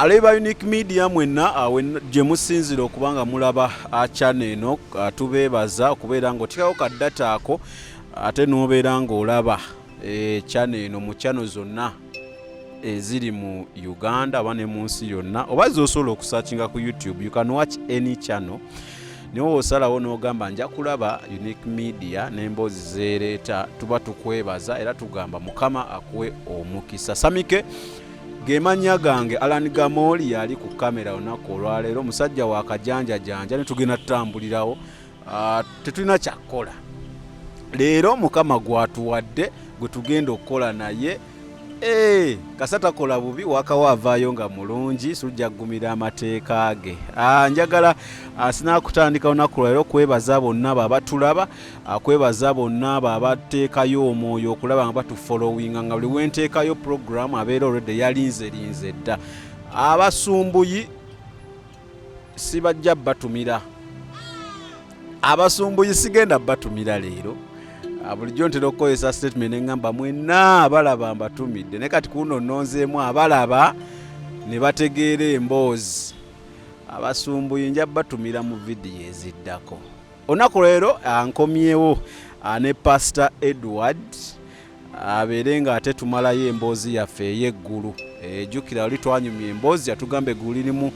Aleba Unique Media mwenna gye musinzira okuba nga mulaba channel eno, tubeebaza okubeera ng'oteekako ka data ako ate n'obeera ng'olaba channel eno mu channel zonna eziri mu Uganda oba ne mu nsi yonna, oba z'osobola okusearchinga ku YouTube. You can watch any channel, naye osalawo n'ogamba nja kulaba Unique Media n'emboozi zeereeta. Tuba tukwebaza era tugamba Mukama akuwe omukisa. Samike gemanya gange. Alan Gamoli yali ku kamera olunaku olwaleero, omusajja wa kajanjajanja, ne tugenda tutambulirawo. Tetulina kyakkola leero, Mukama gwatuwadde gwe tugenda okukola naye. Kasa takola bubi, wakawa avaayo nga mulungi, sujja kugumira amateeka ge. Njagala sinakutandika lunaku lwaleero kwebaza bonna babatulaba, kwebaza bonna babateekayo omwoyo okulaba nga batufollowinga, nga buli wenteekayo program abeera already yalinze linze dda. Abasumbuyi sibajja batumira, abasumbuyi sigenda batumira leero. Bulijjo ntera okukozesa statement neŋŋamba mwenna abalaba mbatumidde, naye kati kuno nnonzeemu abalaba ne bategeera emboozi. Abasumbuyi nja batumira mu vidiyo eziddako. Olunaku leero nkomyewo ne Pastor Edward, abeere ng'ate tumalayo emboozi yaffe ey'eggulu. Jjukira oli twanyumya emboozi, yatugamba eggulu lirimu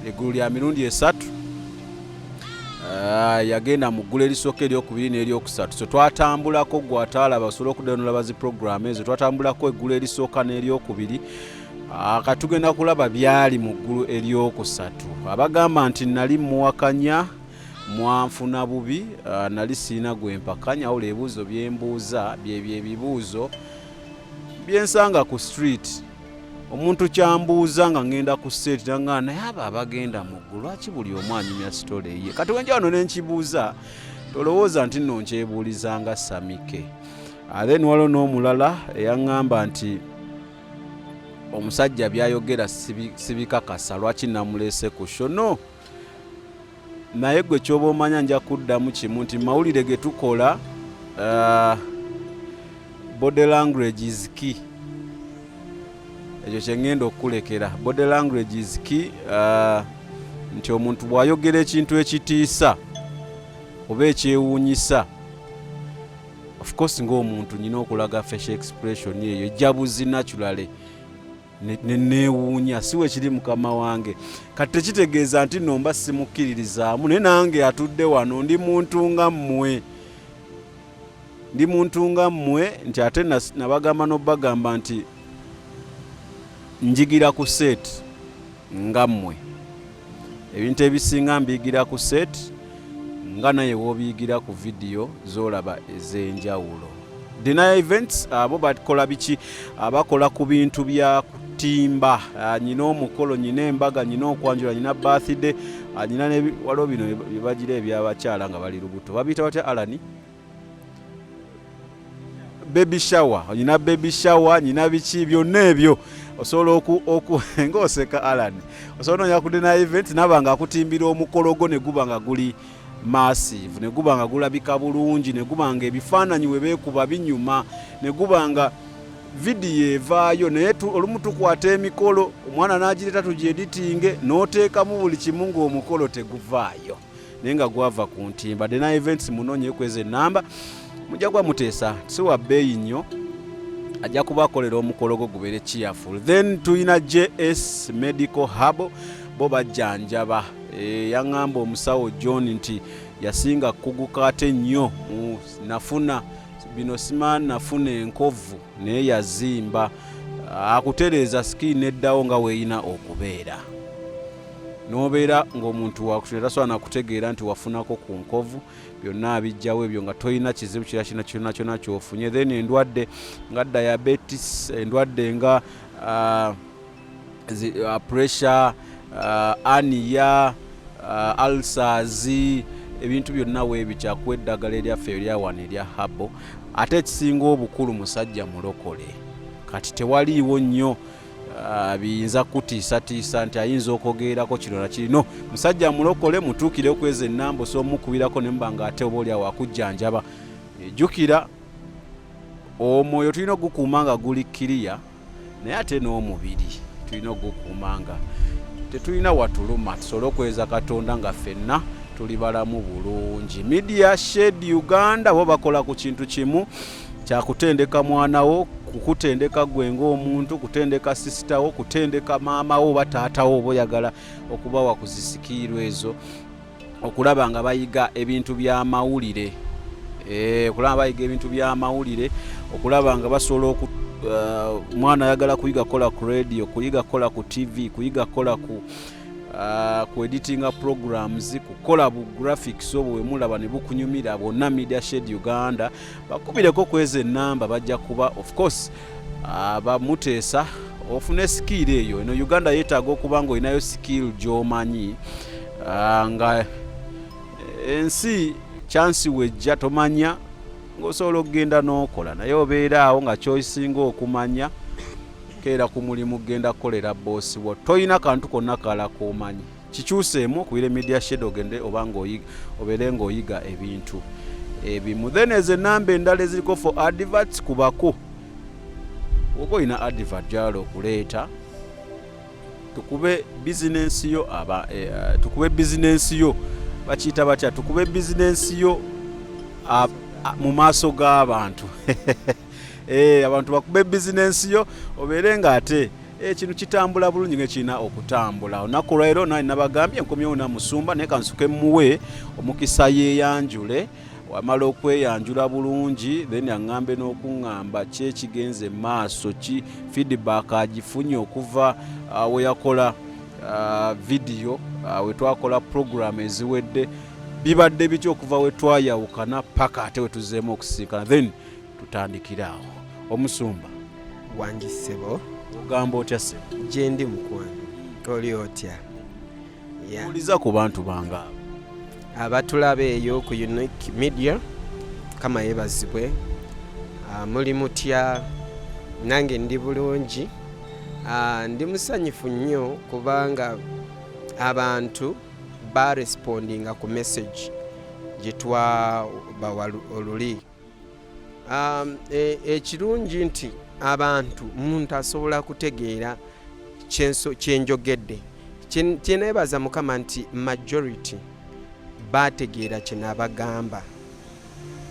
eggulu lya mirundi esatu. Yagenda mu ggulu erisooka, eryokubiri n'eryokusatu. So twatambulako, gwe ataalaba osobola okuddayo nolaba zi program ezo. Twatambulako eggulu erisooka n'eryokubiri. Kati tugenda kulaba byali mu ggulu eryokusatu. Abagamba nti nali muwakanya, mwanfuna bubi. Nali siina gwe mpakanya, wabula ebibuuzo byembuuza byebyo ebibuuzo byensanga ku street. Omuntu kyambuuza nga ngenda ku set nanga, naye abo abagenda mu ggulu, lwaki buli omu anyumya story ye? Kati wenja wano nenkibuuza, tolowooza nti nno nkyebuulizanga Samike. Then waliwo n'omulala eyaŋŋamba nti omusajja byayogera sibikakasa, lwaki namuleese ku show? No, naye gwe kyoba omanya, nja kuddamu kimu nti mawulire ge tukola, body language is key. Ekyo kyeŋŋenda okukulekera, body language is key. Nti omuntu bw'ayogera ekintu ekitiisa oba ekyewuunyisa, of course ng'omuntu nyina okulaga facial expression eyo ejjabuzi naturally neneewuunya, si we kiri mukama wange? Kati tekitegeeza nti nno mba simukkiririzaamu, naye nange atudde wano ndi muntu nga mmwe, ndi muntu nga mmwe. Nti ate nabagamba n'obagamba nti njigira ku set nga mmwe. Ebintu ebisinga mbiyigira ku set nga naye w'obiyigira ku vidiyo z'olaba ez'enjawulo. Deny Events abo bakola biki? Abakola ku bintu bya kutimba. Nyina omukolo, nyina embaga, nyina okwanjula, nyina birthday, nyina waliwo bino bye bagira ebyabakyala nga bali lubuto, babiyita batya, Alani? Baby shower. Nyina baby shower, nyina biki byonna ebyo osobola oku ng'oseka Alan, osobola nonya ku Deny Event naba nga akutimbira omukolo gwo ne guba nga guli massive, ne guba nga gulabika bulungi, ne guba nga ebifaananyi we beekuba binyuma, ne guba nga vidiyo evaayo. Naye olumu tukwata emikolo, omwana n'agireeta tugyeditinge, n'oteekamu buli kimu ng'omukolo teguvaayo, naye nga gwava ku ntimba. Deny Events munoonye kweza enamba, mujja kuba muteesa. Si wa bbeeyi nnyo, ajja kuba akolera omukolo gwo gubeere cheerful. Then tulina JS Medical Hub, bo bajjanjaba. Yaŋŋamba omusawo John nti yasinga kukuguka ate nnyo nafuna bino sima, nafuna enkovu, naye yazimba, akutereeza skin neddawo nga weeyina okubeera, n'obeera ng'omuntu wakutunula tasobola nakutegeera nti wafunako ku nkovu. Byonna abijjawo ebyo nga tolina kizibu kira kina kyonna kyonna kyofunye. Then endwadde nga diabetes, endwadde nga pressure, hernia, ulcers, ebintu byonna weebityo, akuwa eddagala eryaffe eryawano erya herbal. Ate ekisinga obukulu, musajja mulokole. Kati tewaliiwo nnyo biyinza kutiisatiisa nti ayinza okwogererako kino nakiri. No, musajja mulokole, mutuukire okweza ennamba, osobola omukubirako ne muba nga ate oba oliawo akujjanjaba. Jjukira omwoyo tulina ogukuuma nga guli kiriya, naye ate n'omubiri. Tulina okugukuuma nga tetulina watuluma, tusobole okuweereza Katonda nga ffenna tuli balamu bulungi. Media Shade Uganda bo bakola ku kintu kimu kyakutendeka mwana wo, kukutendeka gwe ng'omuntu, kutendeka sister wo, kutendeka maama wo oba taata wo oba oyagala okubawa ku zi skill ezo, okulaba nga bayiga ebintu by'amawulire, okulaba bayiga ebintu by'amawulire, okulaba nga basobola oku omwana ayagala kuyiga kukola ku radio, kuyiga kukola ku TV, kuyiga kukola ku editinga programs, kukola bu graphics obwo wemulaba ne bukunyumira bwonna. Media Shade Uganda bakubireko kweza enamba, bajja kuba of course bamuteesa ofune skill eyo. Eno Uganda yeetaaga okuba nga olinayo skill gy'omanyi, nga ensi chance wejja tomanya ng'osobola okugenda n'okola, naye obeera awo nga kyosinga okumanya keera ku mulimu genda kukolera boss wo, toyina kantu konna kala komanyi. Kikyuseemu, okubira Media Shade ogende oba obeere ng'oyiga ebintu ebimu. Then ezo enamba endala eziriko for adverts, kubako oba olina advert gyala okuleeta tukube bizinensi yo, aba tukube bizinensi yo, bakiyita batya, tukube bizinensi yo mu maaso g'abantu, abantu bakube bizinensi yo, obeere ng'ate ekintu kitambula bulungi ngekirina okutambula. Olunaku lwaleero nali nabagambye nkomyewo na musumba, naye kansuke muwe omukisa yeeyanjule. Wamala okweyanjula bulungi, then aŋŋambe n'okuŋŋamba ki ekigenze maaso, ki feedback agifunye okuva we yakola video, we twakola program eziwedde, bibadde bitya okuva we twayawukana paka ate we tuzzeemu okusisinkana. Then tutandikire awo. Omusumba. Wangi ssebo. Ogamba otya ssebo? Gyendi mukwano, oli otya? Yeah. Buuliza ku bantu bange abo. Abatulaba eyo ku Unique Media, kama yeebazibwe. Muli mutya? Nange ndi bulungi. Ndi musanyufu nnyo kubanga abantu barespondinga ku message gye twabawa oluli. Ekirungi nti abantu, muntu asobola kutegeera kyenjogedde. Kyeneebaza Mukama nti majority bategeera kyenabagamba,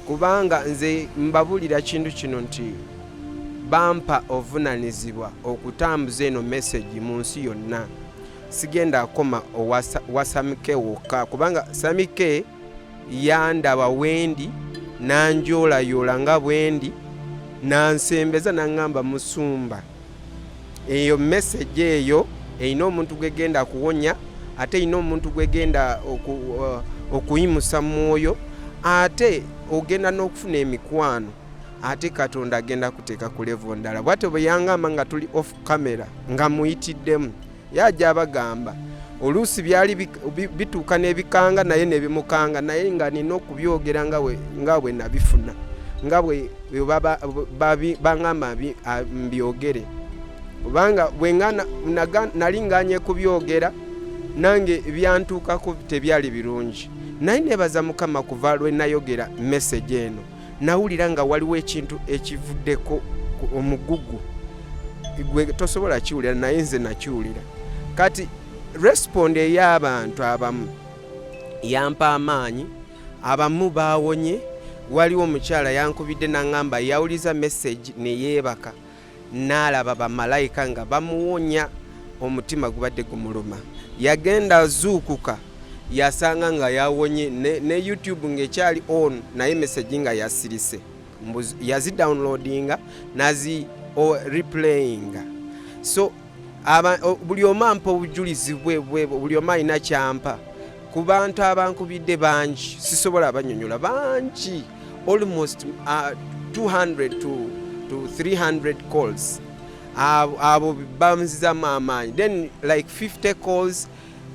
kubanga nze mbabulira kintu kino nti bampa obuvunanyizibwa okutambuza eno message mu nsi yonna. Sigenda koma owa Samike wokka, kubanga Samike yandaba wendi, nanjolayoola nga bwendi, nansembeza, naŋŋamba, "Musumba, eyo message eyo erina omuntu gwegenda kuwonya, ate erina omuntu gwegenda okuyimusa mwoyo, ate ogenda n'okufuna emikwano, ate Katonda agenda kuteeka ku level ndala." Bwatyo bwe yangamba nga tuli off camera, nga muyitiddemu yajja abagamba oluusi byali bituuka n'ebikanga naye nebimukanga, naye nga nina okubyogera nga bwe nabifuna, nga bwe baŋŋamba mbyogere, kubanga bwe nali nganye kubyogera nange byantuukako tebyali birungi. Naye nebaza Mukama, kuva lwe nayogera message eno, nawulira nga waliwo ekintu ekivuddeko, omugugu gwe tosobola kiwulira, naye nze nakiwulira. Kati respond ey'abantu abamu yampa amaanyi, abamu baawonye. Waliwo omukyala yankubidde naŋŋamba yawuliza message ne yeebaka n'alaba bamalayika nga bamuwonya omutima gubadde gumuluma. Yagenda azuukuka, yasanga nga yawonye ne YouTube ng'ekyali on, naye message nga yasirise, yazidownloadinga nazi replayinga. So buli omu ampa obujulizi bwe, buli omu alina kyampa. Ku bantu abankubidde bangi, sisobola banyonyola, bangi, almost 200 to 300 calls. Abo banzizamu amaanyi. Then like 50 calls,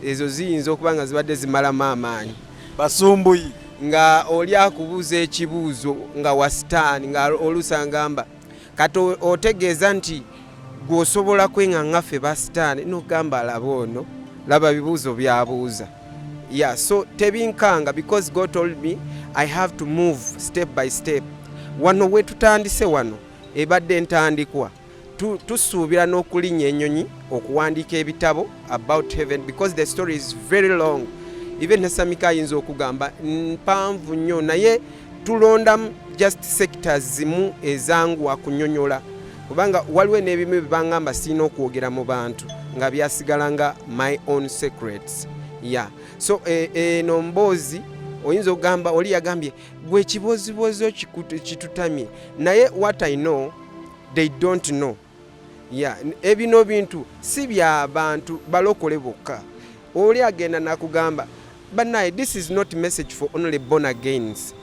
ezo ziyinza okuba nga zibadde zimalamu amaanyi. Basumbuyi. Nga oli akubuuza ekibuuzo nga wa sitaani, nga oluusi agamba, "Kati otegeeza nti gweosobola kweŋŋaŋa ffe ba sitaani?" Nogamba, "Laba ono, laba bibuuzo byabuuza." Yeah, so tebinkanga, because God told me I have to move step by step. Wano wetutandise, wano ebadde ntandikwa. Tusuubira n'okulinnya ennyonyi okuwandiika ebitabo about heaven, because the story is very long. Even ne Samika ayinza okugamba mpanvu nnyo, naye tulondamu just sectors zimu ezanguwa kunyonyola, kubanga waliwo n'ebimu bye bangamba sirina okwogera mu bantu, nga byasigala nga my own secrets. Yeah, so eno mboozi oyinza okugamba oli yagambye gwe ekibozibozi kitutamye, naye what I know, they don't know. Yeah, ebino bintu si bya bantu balokole bokka. Oli agenda nakugamba, "Bannaye, this is not message for only born agains."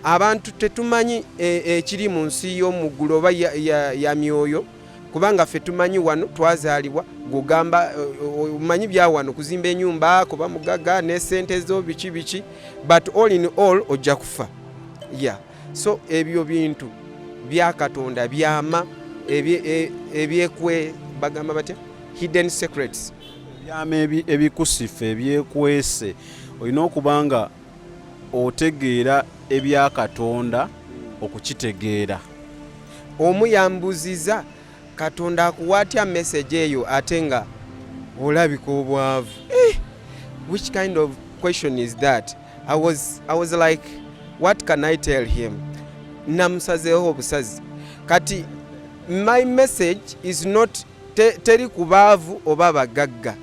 Abantu tetumanyi ekiri mu nsi y'omuggulu oba ya myoyo, kubanga ffe tumanyi wano twazaalibwa, gugamba omanyi bya wano, kuzimba enyumba, kuba mugaga ne sente zo, biki biki, but all in all ojja kufa. Yeah, so ebyo bintu bya Katonda, byama ebyekwe, bagamba batya, hidden secrets. Ebyama ebikusifu ebyekwese, olina okuba nga otegeera ebya Katonda okukitegeera. Omu yambuziza, "Katonda akuwa atya message eyo ate nga olabika obwavu?" Eh, which kind of question is that? I was like, what can I tell him? Namusazeeho obusazi. Kati my message is not teri ku baavu oba bagagga,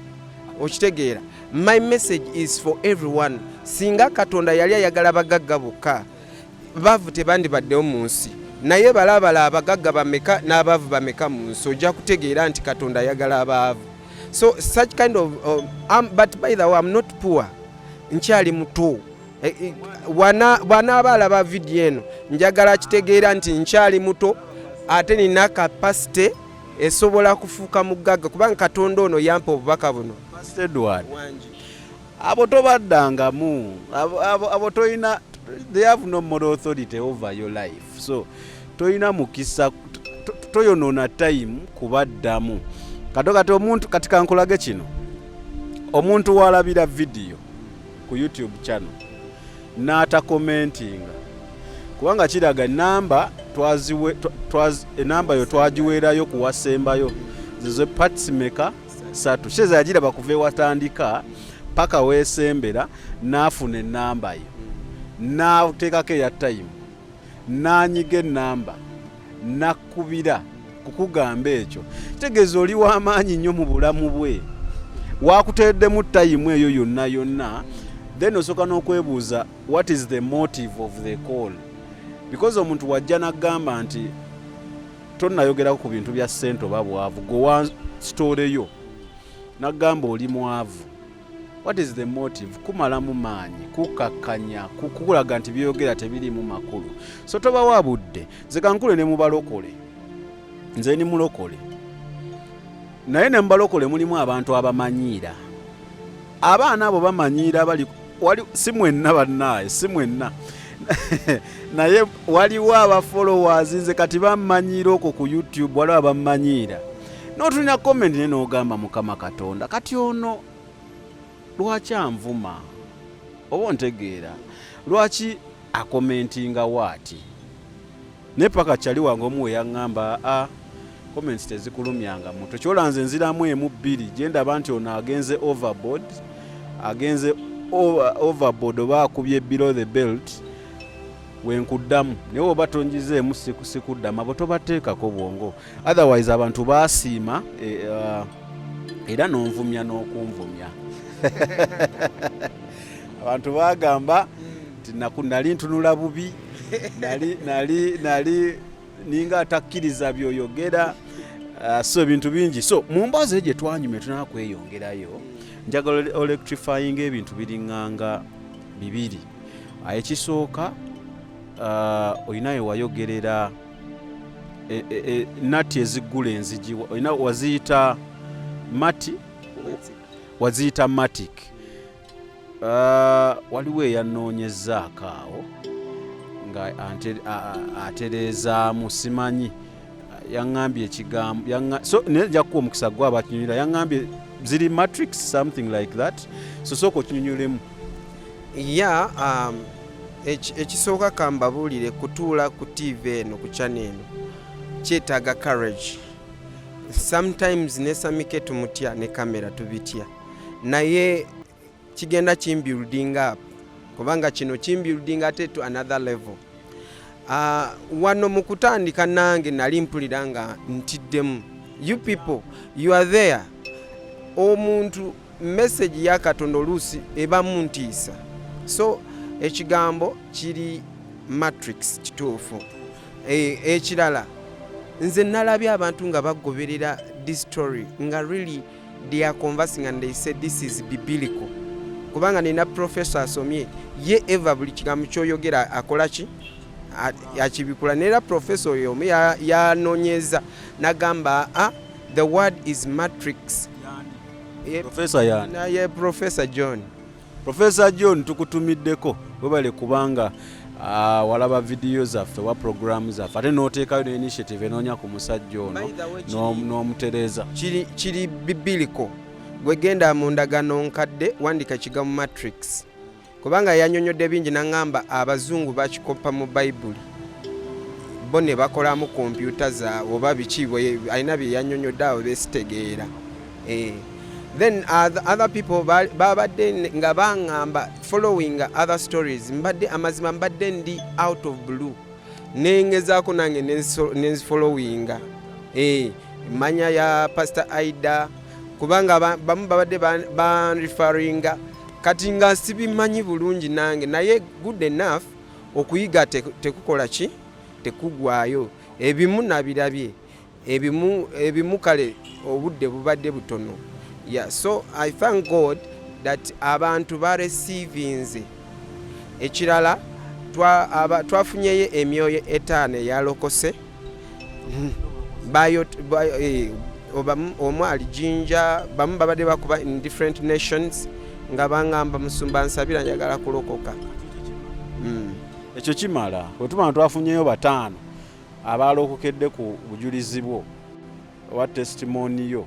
okitegeera? My message is for everyone. Singa Katonda yali ayagala bagagga bokka, baavu tebandibaddewo mu nsi. Naye balabala abagagga bameka n'abaavu bameka mu nsi, ojja kutegeera nti Katonda ayagala abaavu. So such kind of but by the way, I'm not poor, nkyali muto. Eh, bw'anaaba alaba vidiyo eno, njagala kitegeera nti nkyali muto ate nina capacity esobola kufuuka mugagga, kubanga Katonda ono yampa obubaka buno. Pastor Edward, abo tobaddangamu. Abo toyina, they have no moral authority over your life, so toyina mukisa toyonoona time kubaddamu. Kato kati omuntu, kati kankulage kino: omuntu walabira vidiyo ku YouTube channel n'atakomentinga, kubanga kiraga enamba enamba yo twagiweerayo kuwasembayo zizo parts meka? Satu. Kitegeeza yagiraba kuva ewatandika paka weesembera, n'afuna enamba yo, n'ateekako eya time, n'anyiga enamba, n'akkubira kukugamba ekyo. Kitegeeza oli w'amaanyi nnyo mu bulamu bwe, wakuteeddemu time eyo yonna yonna. Then osooka n'okwebuuza, what is the motive of the call? Because omuntu wajja n'agamba nti tonnayogerako ku bintu bya ssente oba bwavu, gwe wa story yo n'agamba oli mwavu, what is the motive? Kumalamu maanyi, kukakkanya, kukulaga nti byogera tebirimu makulu, so tobawa budde. Nze kankule ne mubalokole, nze ni mulokole, naye ne mubalokole mulimu abantu abamanyiira. Abaana abo bamanyiira bali wali, si mwenna bannaaye, si mwenna, naye waliwo aba followers. Nze kati bammanyiira okwo ku YouTube, waliwo abammanyiira n'otulina comment, naye n'ogamba, "Mukama Katonda, kati ono lwaki anvuma?" Oba ontegeera, lwaki akomentinga waati? Naye paka kyali wange omu we yaŋŋamba, "A comments tezikulumyanga mutwe." Kyola nze nziramu emu bbiri gye ndaba nti ono agenze overboard, agenze overboard oba akubye below the belt, wenkuddamu. Naye oba tongizeemu, sikuddamu. Abo tobateekako bwongo. Otherwise abantu baasiima, era n'onvumya n'okunvumya. Abantu bagamba nti nali ntunula bubi, nali ninga atakkiriza byoyogera. So ebintu bingi. So mu mboozi eyo gye twanyumye, tunaba kweyongerayo, njagala electrifying ebintu biriŋŋanga bibiri. Ekisooka, olina wayogerera nati eziggula enzigi, olina waziyita mati, waziyita matic. Waliwo eyanoonyezaako awo nga atereezaamu, simanyi yaŋŋambye ekigambo so naye nja kukuwa omukisa gwe abakinyonyola. Yaŋŋambye ziri matrix, something like that, so sooka okinyonyolemu. Ya, ekisooka kambabuulire, kutuula ku TV eno, ku channel eno, kyetaaga courage. Sometimes ne Samike tumutya ne kamera tubitya, naye kigenda kimbuilding up, kubanga kino kimbuilding ate to another level. Wano mu kutandika nange nali mpulira nga ntiddemu. You people, you are there. Omuntu message ya Katonda oluusi ebamu ntiisa. So ekigambo kiri matrix kituufu. Ekirala nze nalabye abantu nga bagoberera this story nga really they are conversing and they say this is biblical, kubanga nina professor asomye ye eva buli kigambo kyoyogera akola ki, akibikula. Neera professor oyo omu yanonyeza nagamba, "Ah, the word is matrix." Professor yani? Naye Professor John. Professor John, tukutumiddeko, webale kubanga walaba vidiyo zaffe wa programu zaffe, ate n'oteekayo ne initiative enoonya ku musajja ono By the way, n'omutereeza. Kiri biblical. Gwegenda mu ndagano nkadde, wandika kigambo matrix, kubanga yanyonyodde bingi naŋŋamba abazungu bakikopa mu Bayibuli, bo ne bakolamu kompyuta zaabwe oba biki. Alina bye yanyonyodde awo besitegeera. Then other people babadde nga baŋŋamba following other stories. Mbadde amazima mbadde ndi out of blue, nengezaako nange nenzifollowinga. Manya ya Pastor Aida, kubanga bamu babadde banreferringa, kati nga sibimanyi bulungi nange, naye good enough okuyiga tekukola ki, tekugwayo. Ebimu nabirabye, ebimu kale obudde bubadde butono. Yeah, so I thank God that abantu bareceivinze. Ekirala twafunyeyo emyoyo 5 eyalokose. Omu ali Jinja, bamu babadde bakuba in different nations nga baŋŋamba, "Musumba, nsabira, njagala kulokoka." Ekyo kimala. Bwe tumala twafunyeyo 5 abalokokedde ku bujulizi bwo owa testimony yo,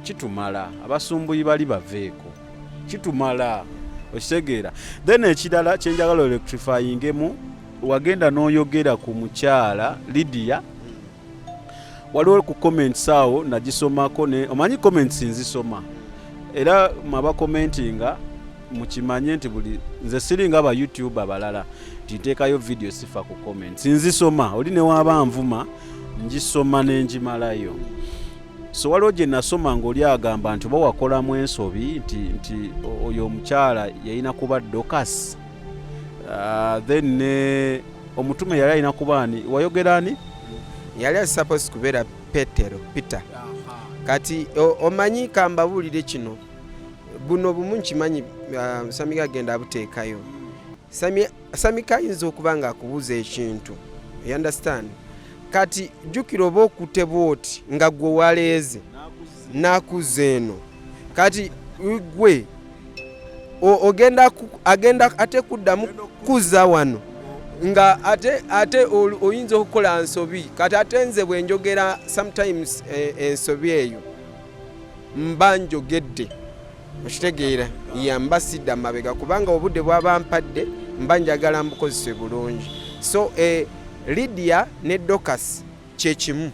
kitumala. Abasumbuyi bali baveeko, kitumala, okitegeera? Then ekirala kyenjagala electrifyingemu, wagenda n'oyogera ku mukyala Lydia. Waliwo ku comments awo nagisomako ne omanyi comments nzisoma, era mwabakomentinga mukimanye nti buli nze siringa ba YouTube abalala nti nteekayo video sifa ku comments, nzisoma. Oli newaaba nvuma, ngisoma nenjimalayo. So waliwo gye nasoma ng'oli agamba nti oba wakolamu ensobi nti oyo omukyala yalina kuba Dorcas. Then ne omutume yali alina kuba ani? Wayogera ani? Yali supposed kubeera Petero, Peter. Kati omanyi kambabuulire kino, buno bumu nkimanyi, Samika agenda abuteekayo. Samika ayinza okuba nga akubuuza ekintu, you understand? Kati jjukira oba okutte bwoti nga gwe waleeze n'akuzza eno, kati gwe ogenda agenda ate kuddamu kuzza wano nga ate oyinza okukola nsobi. Kati ate nze bwe njogera sometimes, ensobi eyo mba njogedde, okitegeera? Yamba sidda mabega, kubanga obudde bwaba mpadde mba njagala mbukozese bulungi. So Lydia ne Dorcas kyekimu,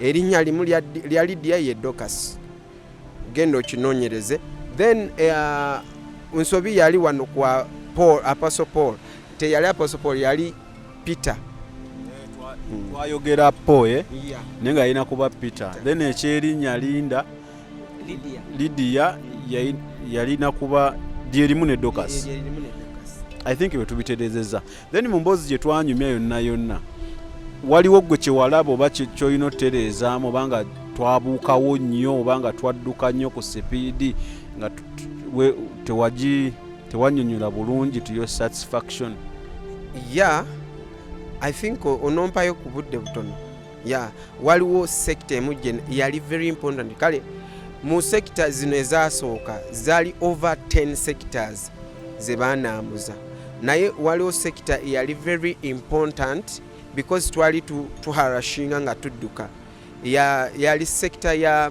erinnya limu lya Lydia ye Dorcas, genda okinoonyereze. Then nsobi yali wano kwa Paul, Apostle Paul. Teyali Apostle Paul, yali Peter. Twayogera Paul, eh? Naye nga yalina kuba Peter. Then ekyerinnya Linda, Lydia yalina kuba lyerimu ne Dorcas. I think bwe tubitereezezza. Then mu mboozi gye twanyumya yonna yonna, waliwo gwe kyewalaba oba kyolina otutereezaamu, oba nga twabuukawo nnyo oba nga twadduka nnyo ku sipiidi nga tewagi tewanyonyola bulungi to your satisfaction? Yeah, I think onompayo ku budde butono. Yeah, waliwo sector emu gye yali very important. Kale mu sector zino ezasooka zaali over 10 sectors ze baanambuza, naye waliwo sector eyali very important because twali tuharashinga nga tudduka. Yali sector ya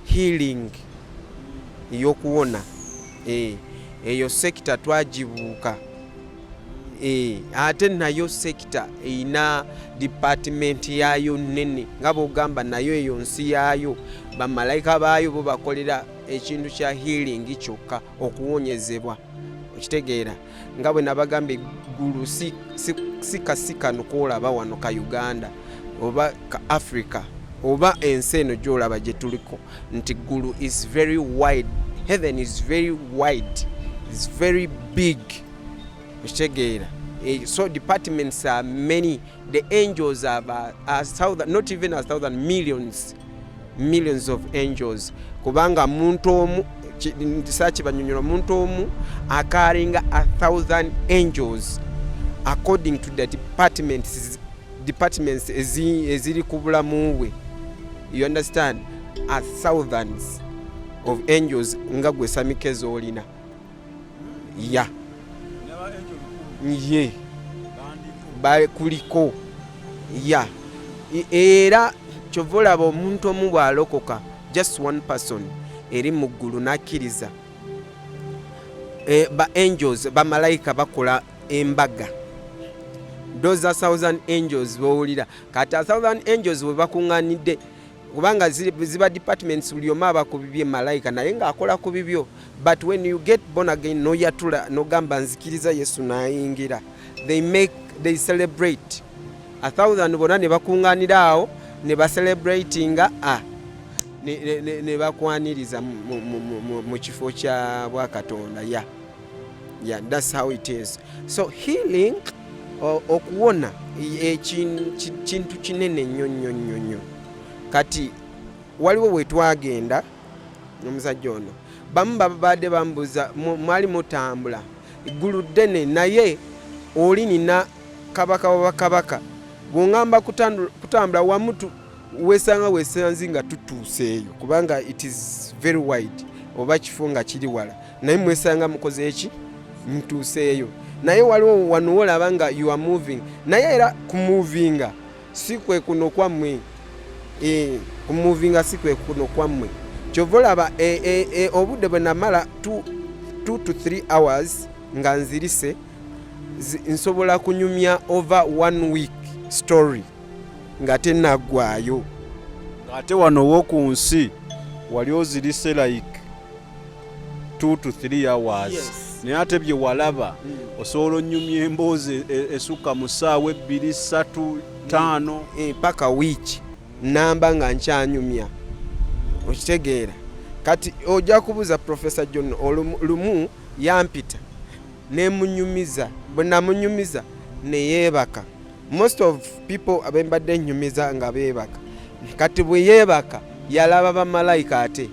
healing, ey'okuwona. Eyo sector twagibuuka. Ate nayo sector erina department yaayo nene, nga bwogamba nayo eyo nsi yaayo, bamalayika baayo bo bakolera ekintu kya healing kyokka, okuwonyezebwa. Okitegeera? Nga bwe nabagamba, eggulu si kasikano koolaba wano ka Uganda oba ka Africa oba ensi eno gyolaba gye tuliko, nti ggulu is very wide, heaven is very wide, is very big. Okitegeera? So departments are many. The angels are thousand, not even a thousand, millions, millions of angels, kubanga muntu omu sakibanyonyola, omuntu omu akaringa 1,000 angels according to the departments eziri ku bulamu bwe. You understand? A thousands of angels nga gwe samikezi olina ya ye bakuliko ya. Era kyova olaba omuntu omu bw'alokoka, just one person eri mu ggulu n'akkiriza, ba angels, bamalayika bakola embaga. Those are thousand angels b'owulira. Kati a thousand angels bwe bakuŋŋaanidde, kubanga ziba departments, buli omu aba ku bibye, malayika naye ng'akola ku bibyo. But when you get born again, noyatula nogamba nzikiriza Yesu n'ayingira, they celebrate. 1,000 bonna ne bakuŋŋaanira awo ne bacelebratinga a ne bakwaniriza mu kifo kya bwakatonda. Yeah, that's how it is. So healing, okuwona kintu kinene nnyo nnyo nnyo nnyo. Kati waliwo we twagenda n'omusajja ono, bamu babadde bambuuza, mwali mutambula eggulu ddene, naye oli nina kabaka wabakabaka, bw'oŋŋamba kutambula wamu wesanga wesanzi nga tutuuseeyo, kubanga it is very wide, oba kifo nga kiri wala, naye mwesanga mukoze eki, mutuuseeyo. Naye waliwo wano wolaba nga you are moving, naye era kumuvinga si kwe kuno kwammwe. Kumuvinga si kwe kuno kwammwe. Kyova olaba obudde bwe namala 2 to 3 hours nga nzirise, nsobola kunyumya over one week story nga tenaggwayo. Ate wano wo ku nsi wali ozirise like 2 to 3 hours. Yes. Naye ate bye walaba osobola onyumya emboozi esukka mu ssaawa 2, 3, 5. Paka wiiki namba nga nkyanyumya. Okitegeera? Kati ojja kubuuza Professor John, lumu yampita nemunyumiza, bwe namunyumiza neyeebaka. Most of people abembadde nyumiza nga beebaka. Kati bwe yeebaka yalaba bamalayika, ate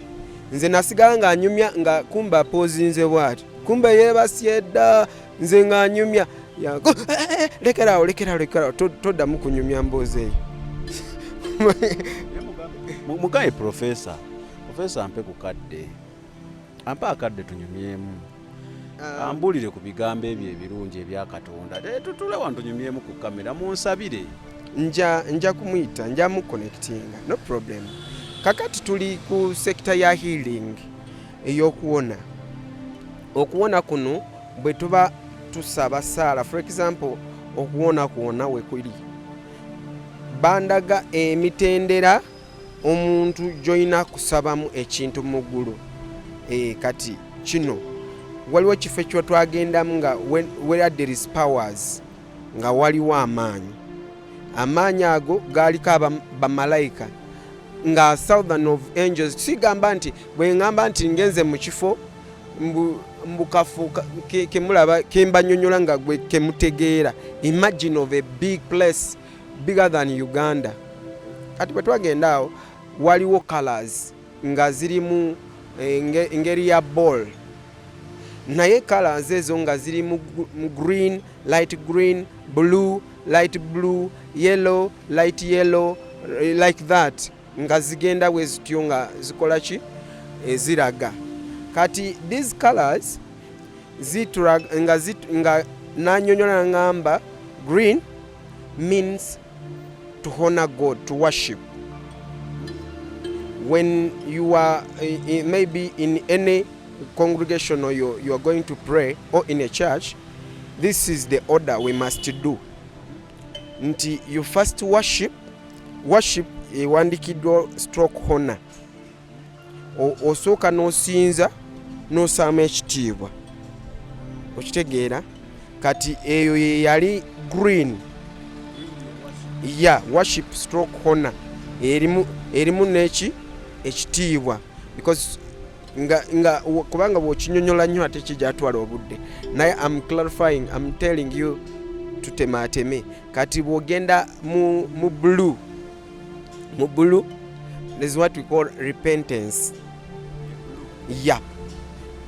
nze nasigala nga anyumya nga kumbe apozinze bwati, kumbe yeebasye dda, nze nga anyumya. Lekerawo, lekerawo, lekerawo, toddamu kunyumya mboozi eyo. Mugaye professor ampe ku kadde, ampe akadde tunyumyemu, ambuulire ku bigambo ebyo ebirungi ebya Katonda. Tutule wano tunyumyemu ku kamera, munsabire. Nja kumuyita, nja muconnectinga, no problem. Kakati tuli ku sector ya healing, ey'okuwona. Okuwona kuno bwe tuba tusaba saala, for example, okuwona kwona we kuli, bandaga emitendera omuntu gy'olina kusabamu ekintu mu ggulu. Kati kino waliwo kifo ekyo twagendamu nga where there is powers, nga waliwo amaanyi. Amaanyi ago gaaliko bamalayika nga thousand of angels. Sigamba nti bwe ŋŋamba nti ngenze mu kifo mbukafu kemulaba kembanyonyola nga gwe kemutegeera. Imagine of a big place bigger than Uganda. Kati bwe twagenda awo waliwo colors nga zirimu engeri ya ball, naye colors ezo nga ziri mu green, light green, blue, light blue, yellow, light yellow, like that, nga zigenda bwe zityo nga zikola ki, eziraga. Kati these colors zituraga nga nanyonyola ngamba green means to honor God, to worship. When you are maybe in any congregation or you are going to pray or in a church, This is the order we must do, nti you first worship. Worship ewandikiddwa stroke honor. Osooka n'osinza n'osaamu ekitiibwa, okitegeera? Kati eyo ye yali green ya worship stroke honor, erimu neki? Ekitiibwa, because nga kubanga bw'okinyonyola nnyo ate kijatwala obudde, naye am clarifying, am telling you, tutemateme. Kati bw'ogenda mu blue, there's what we call repentance. Yeah,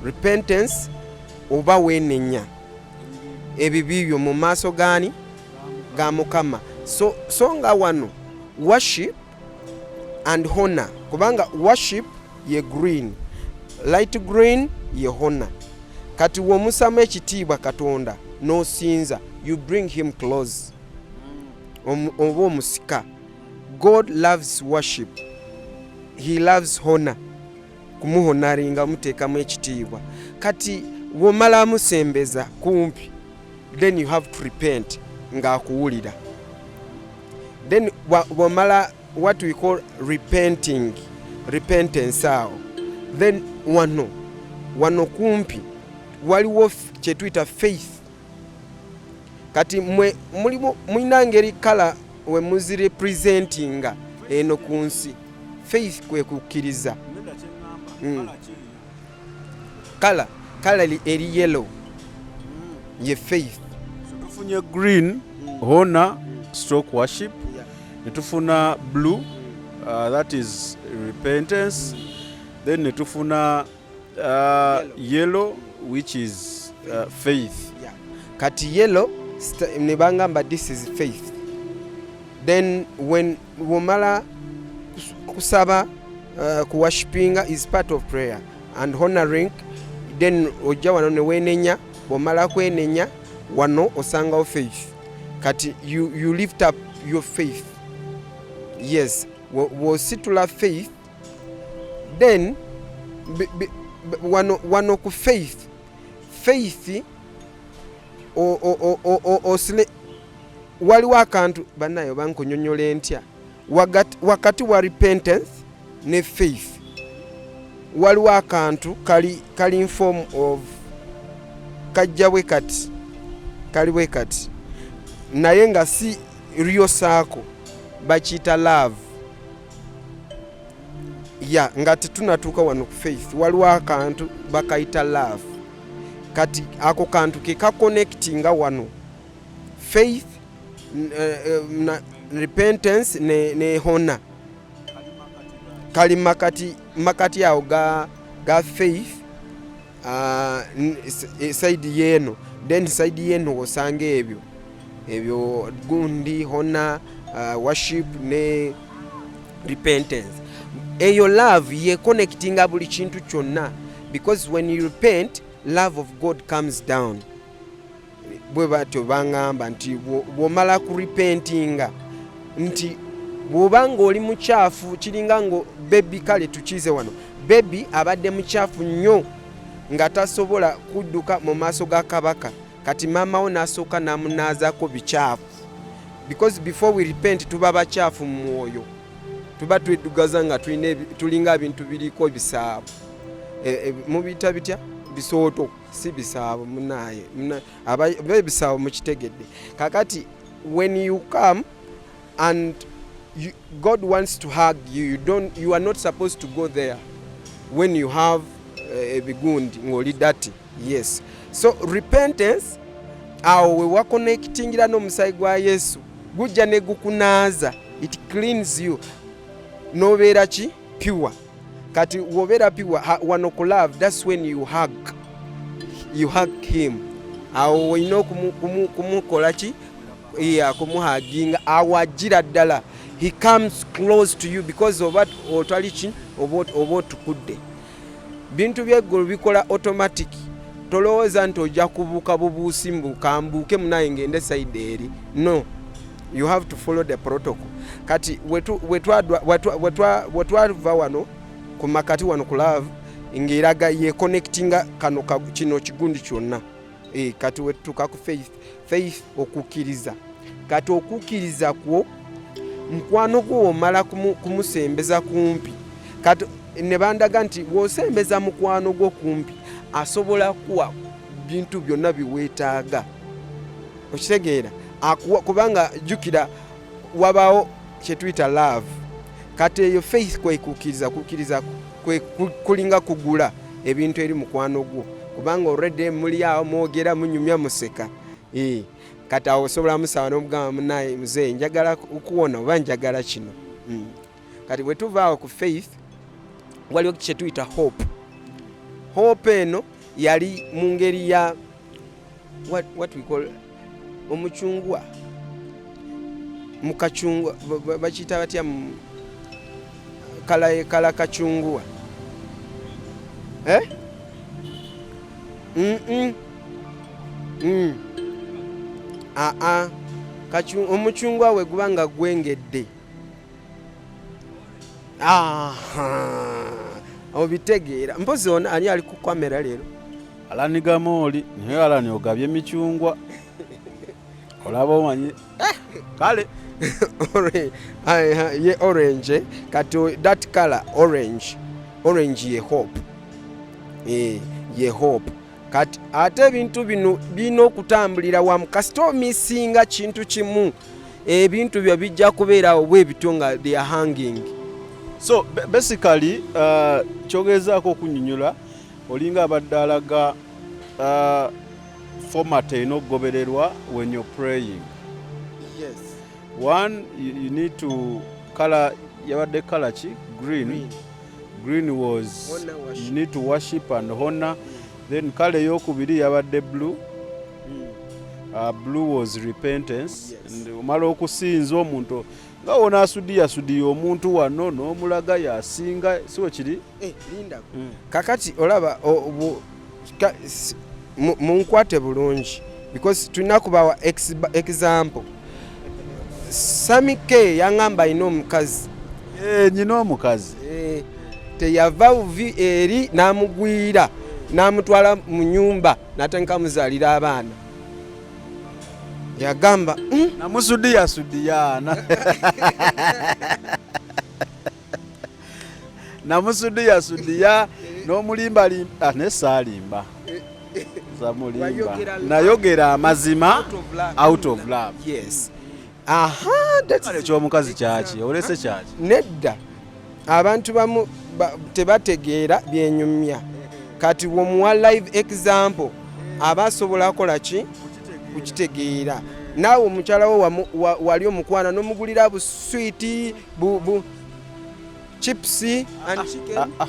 repentance, oba weenenya ebibi byo mu maaso gaani? Ga Mukama. So nga wano worship and honor, kubanga worship ye green, light green ye honor. Kati womusamu ekitiibwa Katonda n'osinza, you bring him close, oba omusika. God loves worship, he loves honor, kumuhonoringa, muteekamu ekitiibwa. Kati bw'omala amusembeza kumpi, then you have to repent ng'akuwulira. Then bw'omala what we call repenting, repentance awo, then wano kumpi waliwo kye tuyita faith. Kati mwe mulimu, mulina ngeri colour we muzirepresentinga eno ku nsi. Faith kwe kukkiriza. Colour eri yellow ye faith. So tufunye green, honor stroke worship, ne tufuna blue, that is repentance, then ne tufuna yellow, which is faith. Yeah. Kati yellow ne bangamba this is faith. Then when womala kusaba, kuworshipinga is part of prayer and honoring, then ojja wano ne weenenya. Bwomala kwenenya, wano osangawo faith. Kati you lift up your faith. Yes, bw'ositula faith, then wano ku faith waliwo akantu bannaye oba nkunyonyola entya. Wakati wa repentance ne faith waliwo akantu kali in form of kajja bwe kati, kali bwe kati, naye nga si real circle, bakiyita love ya. Nga tetunatuuka wano ku faith, waliwo akantu bakayita love. Kati ako kantu ke kaconnectinga wano faith na repentance ne honor. Kali makati awo ga faith, side yeeno. Then side yeeno osanga ebyo gundi honor, worship ne repentance. Eyo love ye connectinga buli kintu kyonna, because when you repent, love of God comes down. Bwe batyo baŋŋamba nti bw'omala ku repentinga, nti bw'oba ng'oli mukyafu, kiringa ngo baby, kale tukize wano, baby abadde mukyafu nnyo nga tasobola kudduka mu maaso ga kabaka. Kati maama wo n'asooka n'amunaazaako bikyafu, because before we repent tuba bakyafu mu mwoyo, tuba tweddugaza nga tulinga bintu biriko bisaabo. Mubiyita bitya? Bisooto, si bisaabo munaye. Ebisaabo mukitegedde. Kakati when you come and God wants to hug you, you don't, you are not supposed to go there when you have ebigundi ng'oli dirty. Yes, so repentance awo we waconnectingira n'omusayi gwa Yesu, gujja ne gukunaaza, it cleans you, n'obeera ki? Pure. Kati wobeera pure, wano ku love, that's when you hug him. Awo olina kumukola ki? Yeah, kumuhuginga. Awo ajjira ddala, he comes close to you, because oba otali ki? Oba otukudde. Bintu byeggulu bikola automatic. Tolowooza nti ojja kubuuka bubuusi mbu kambuuke munaye ngende side eri. No, you have to follow the protocol. Kati wetwava wano ku makati wano ku love, ng'eraga yeconnectinga kano kino kigundi kyonna. Kati wetutuuka ku faith, faith okukkiriza. Kati okukkiriza kwo mukwano gwo omala kumusembeza kumpi. Kati ne bandaga nti bw'osembeza mukwano gwo kumpi asobola kuwa bintu byonna biweetaaga, okitegeera? Akuwa, kubanga jjukira wabaawo kye tuyita love. Kati eyo faith kwe kukkiriza, kukkiriza kwe kulinga kugula ebintu eri mukwano gwo, kubanga already muli awo mwogera, munyumya, museka. Kati awo osobola musaba n'omugamba, munaye muzeeyi, njagala okuwona oba njagala kino. Kati bwe tuva awo ku faith, waliwo kye tuyita hope. Hope eno yali mu ngeri ya what we call omucungwa, mukacungwa bakiyita batya? Kala kala kacungwa, eh? Mm -mm. Aa, omucungwa we guba nga gwengedde. Aha, obitegeera. Mpozi ono ani ali ku kamera leero? Alani Gamooli. Naye Alani, ogabye emicungwa, olaba omanyi. Kale. Ye orange. Kati that color orange, orange ye hope. Ye hope. Kati ate ebintu bino birina okutambulira wamu. Kasita omisinga kintu kimu, ebintu byo bijja kubeerawo bwe bityo nga they are hanging. So basically, kyogezaako okunyonyola, olinga abadde alaga format erina okugobererwa when you're praying. Yes. One, you need to color, yabadde color ki? Green. Green. Green was honor, worship. You need to worship and honor. Then color eyokubiri yabadde blue. Blue was repentance. Yes. And omala okusinza omuntu nga wona asudiyasudiya omuntu wano n'omulaga yasinga, si we kiri? Eh, linda. Kakati olaba munkwate bulungi because tulina kubawa example. Sami K yaŋŋamba alina omukazi. Eh, nyina omukazi. Teyava buvi eri n'amugwira n'amutwala mu nyumba n'atandika muzaalira abaana. Yagamba, Namusudiyasudiya, namusudiyasudiya n'omulimbalimba, ne saalimba, samulimba. Wayogera love. Nayogera amazima. Out of love. Out of love. Yes, aha, that's Kale ekyomukazi kyaki olese kyaki? Nedda, abantu bamu tebategeera byenyumya. Kati bwomuwa live example aba asobola akola ki kukitegeera. Naawe omukyala wo wali omukwana n'omugulira buswiti bu chips and chicken. Ah, ah.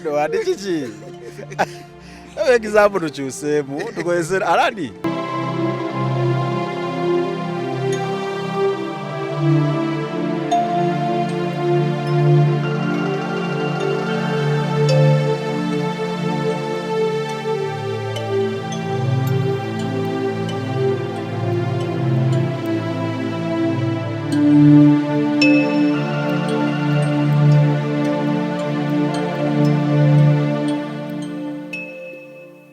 No, ate kiki? Example tukyuseemu, tukozese Alani.